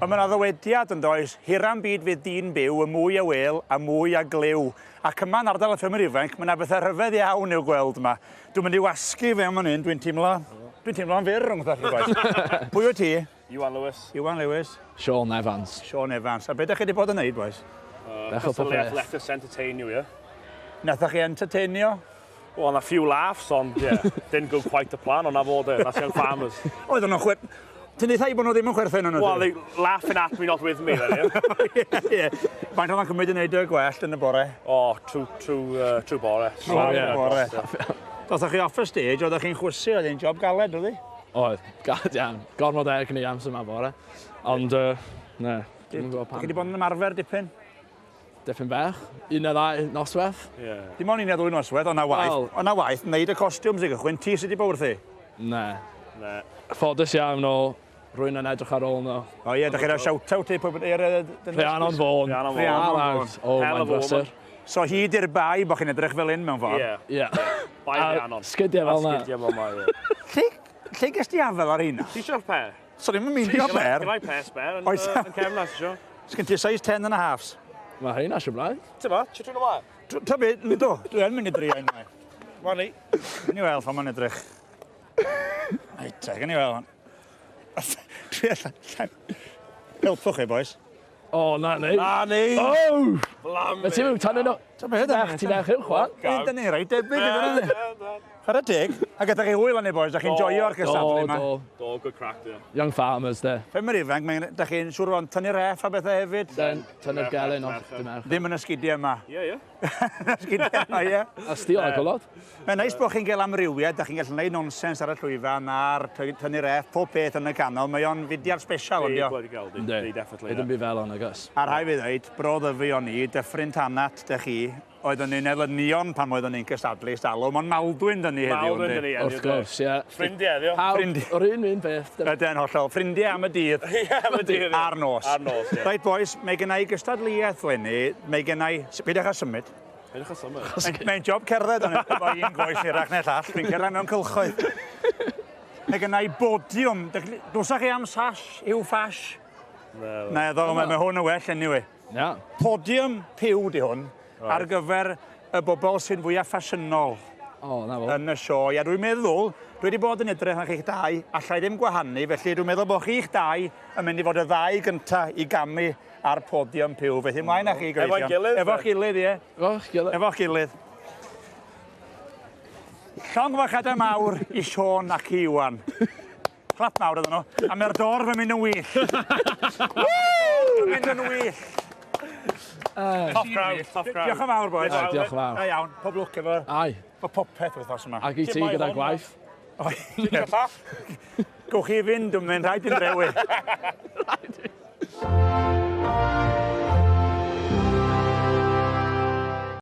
Ond mae yna ddywediad yn does, hira'n byd fydd dyn byw, y mwy a wêl, a mwy a glyw. Ac yma yn ardal y ffermwyr ifanc, mae yna bethau rhyfedd iawn i'w gweld yma. Dwi'n mynd i wasgu fe am fan hyn, dwi'n teimlo, dwi'n teimlo'n fyr rhwng chi bois. Pwy wyt ti? Iwan Lewis. Iwan Lewis. Sean Evans. Sean Evans. A beth ydych chi wedi bod yn neud, bois? Bech o popeth. Let us entertain you, yeah? Nathoch chi entertainio? Well, a few laughs, ond, yeah, didn't go quite to plan, ond na fod e, that's young farmers. Oedden nhw'n chwer... Ti'n deutha i bod nhw ddim yn chwerthin yn Well, they laughing at me, not with me, then, yeah? Ie. Faint oedd o'n cymryd i wneud y gwellt yn y bore? Oh, true, true, true bore. True yeah, bore. Dothoch chi off y stage, oeddech chi'n chwysu, oedd hi'n job galed, oedd hi? Oedd, galed iawn. Gormod egni amser yma bore. Ond, ne, dwi'n gwybod pam. Chi wedi bod yn ymarfer dipyn? Dipyn bach. Un neu ddau noswaith. Yeah. Dim ond un neu ddwy noswaith, ond na waith. Well, ond na waith, wneud y costiwms i gychwyn, ti sydd wedi bod wrthi? Ne. Ne. Ffodus iawn o rwy'n yn edrych ar ôl nhw. O ie, da chi'n rhoi shout-out i pwy... Rhiannon Vaughan. Rhiannon Vaughan. O, mae'n brysur. So hi di'r bai bod chi'n edrych fel un mewn ffordd? Ie. Ie. Bai Rhiannon. Sgidiau fel na. Sgidiau fel na, ie. Lle, lle ges ti afel ar hynna? Ti eisiau'r pair? So ddim yn meindio pair. Gyda i pair spare yn, Oes. Yn cefn na, ti eisiau? Sgyn ti size 10 and a halfs? Mae rheina siw blaen. Ti'n ma, ti dwi'n yma? Ta be, ynddo, dwi yn mynd i drio un mai. Wani. Gan i weld pan mae'n edrych. Reit, te, gan i weld. Dwi allan. Helpwch chi, boys. O, na ni. Na ni. Oh! Blamey. Mae ti'n mynd tan yno. Ta be, da ni. Ti'n ferch uwch, wan. Da ni reit debyg. Chwarae teg. A gyda chi hwyl arni, boys. Da chi'n joio'r cystadlu yma. Do, do. Do, good crack, yeah. Young farmers, de. Ffermwyr ifanc, mae'n, da chi'n siŵr o'n tynnu ref a bethau hefyd? Den, tynnu'r gelyn off dy merch. Ddim yn y sgidiau yma. Ie, ie. Sgidiau yma, ie. A stio a golod. Mae'n neis bod chi'n cael amrywiaeth, da chi'n gallu gwneud nonsens ar y llwyfan a'r tynnu ref, pob peth yn y canol. Mae o'n fudiad special, ond dio. Bloody gel, di. Definitely. It'd be fel o'n agos. A rhai fi ddweud, bro ddyfu o'n i, Dyffryn Tanat, da chi, Oeddwn ni'n elynion pan oeddwn ni'n cystadlu ers talwm, ond Maldwyn 'dyn ni heddiw, Maldwyn 'dyn ni heddiw. Wrth gwrs, ie. Ffrindiau heddiw. Pawb, Ffrindiau. yr un un peth. Ydyn, hollol. Ffrindiau am y dydd. Ie, am y dydd. A'r nos. A'r nos, ie. Reit, boys, mae genna i gystadleuaeth leni. Mae genna i... Peidiwch â symud. Peidiwch â symud. Mae'n job cerdded ond efo un goes hirach neu'r llall. Dwi'n cerdded mewn cylchoedd. Mae genna i bodiwm. Dwsach chi am sash, yw ffash? Na. Na, ddo, mae hwn yn well anyway. Ia. Podiwm piw di hwn right. ar gyfer y bobl sy'n fwyaf ffasiynol oh, na fo. yn y sioe. A dwi'n meddwl, dwi wedi bod yn edrych ar chi'ch dau, allai ddim gwahanu, felly dwi'n meddwl bod chi'ch dau yn mynd i fod y ddau gyntaf i gamu ar podiwm piw. Felly mlaen â chi, gyfeillion. Efo'n gilydd. Efo'ch gilydd, ie. Efo'ch gilydd. Efo'ch gilydd. Llongyfarchiadau mawr i Siôn ac i Iwan. Clap mawr iddyn nhw. A mae'r dorf yn mynd yn wyllt. Woo! Yn mynd yn wyllt. Tough crowd, tough crowd. Diolch yn fawr, boys. Diolch yn fawr. Da iawn, pob lwc efo... Ai. Efo popeth wythnos yma. Ac i ti gyda gwaith. Gewch chi fynd, dwi'n mynd rhaid i'n drewi. Rhaid i.